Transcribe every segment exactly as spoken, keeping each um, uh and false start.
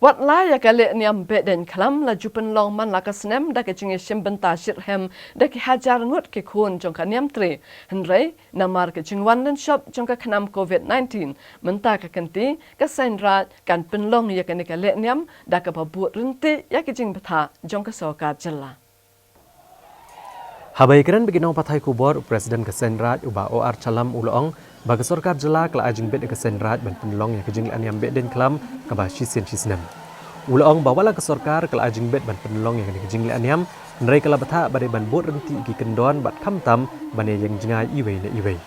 Wat la ïa ka lehniam Behdeiñkhlam la ju pynlong man la ka snem da ka jingïashim bynta shitrhem da ki hajar ngut ki khun jong ka niamtre, hynrei namar ka jingwan lynshop jong ka khnam covid nineteen, mynta ka kynti ka Seiñraij kan pynlong ïa kane ka lehniam da kaba bud ryntih ïa ka jingbthah jong ka sorkar jylla. Haba ïakren bad ki nongpathai khubor, u President ka Seiñraij, u Bah O R Shallam, u la ong ba ka sorkar jylla ka la ai jingbit ïa ka Seiñraij ban pynlong ïa ka jinglehniam Behdeiñkhlam kaba shisien shisnem. U la ong ba wat la ka sorkar ka la ai jingbit ban pynlong ïa kane ka jinglehniam, hynrei ka la bthah ba dei ban bud ryntih ïa ki kyndon bad khamtam ban ïeng jngai iwei na iwei.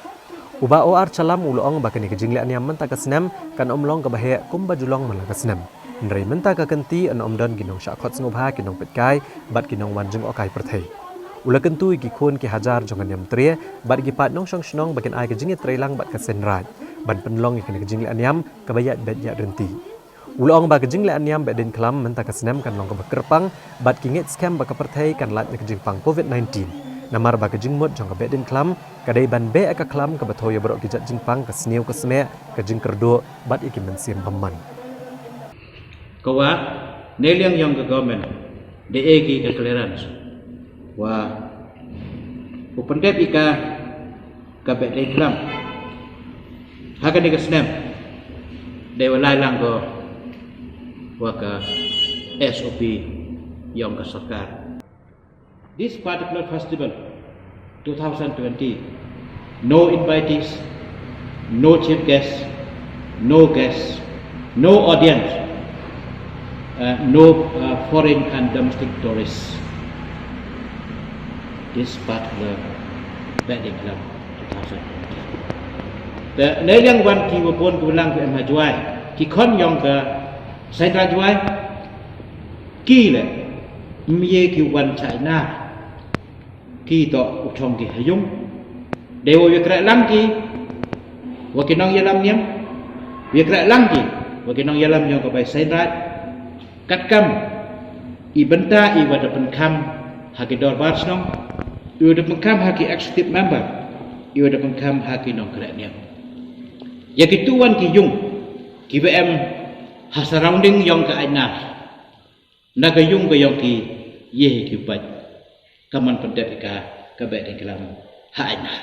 U Bah O R Shallam u la ong ba kane ka jinglehniam mynta ka snem kan ym long kaba heh kumba ju long man la ka snem, hynrei mynta ka kynti yn ym don ki nongshah khot sngewbha, ki nongpeitkai bad ki nongwan jngohkai pyrthei. U la kyntu ïa ki khun ki hajar jong ka niamtre bad ki paid nongshong shnong ba kin ai ka jingïatreilang bad ka Seiñraij ban pynlong ïa kane ka jinglehniam kaba ïaid beit ïaid ryntih. U la ong ba ka jinglehniam Behdeiñkhlam mynta ka snem kan long kaba kyrpang bad ki ngeit skhem ba ka pyrthei kan lait na ka jingpang covid nineteen, namar ba ka jingmut jong ka Behdeiñkhlam ka dei ban beh ïa ka khlam kaba thew ïa baroh ki jait jingpang, ka sniew ka smeh, ka jingkyrduh bad ïa ki mynsiem bymman. Ka wad, ne liang yong ka government da e ki ka clearance wa u pyndep ïa ka ka Behdeiñkhlam ha kane ka snem, dei wa lai lang ko wa ka S O P yong ka sorkar. This particular festival, two thousand twenty, no invitees, no chief guests, no guests, no audience, uh, no uh, foreign and domestic tourists. This particular Behdeiñkhlam two thousand twenty. Te ne liang wan ki wa pun ki wa lang ki em ha Jwai, ki khon yong ka Seiñraij Jwai, ki le mye ki wan China, ki to u chong ki ha yung. Dei wa wi krek lang ki wa ki nongïalam niam, wi krek lang ki wa ki nongïalam yong ka bai Seiñraij. Katkam i bynta i wa da pynkham ha ki dorbar shnong, i wa da pynkham ha ki executive member, i wa da pynkham ha ki nongkrek niam. Ïa ki tu wan ki yung ki wa em ha surrounding yong ka Ainar, na ka yung ka yong ki, ïe hi ki u pait. Ka man pyndep ïa ka ka Behdeiñkhlam ha Ainar.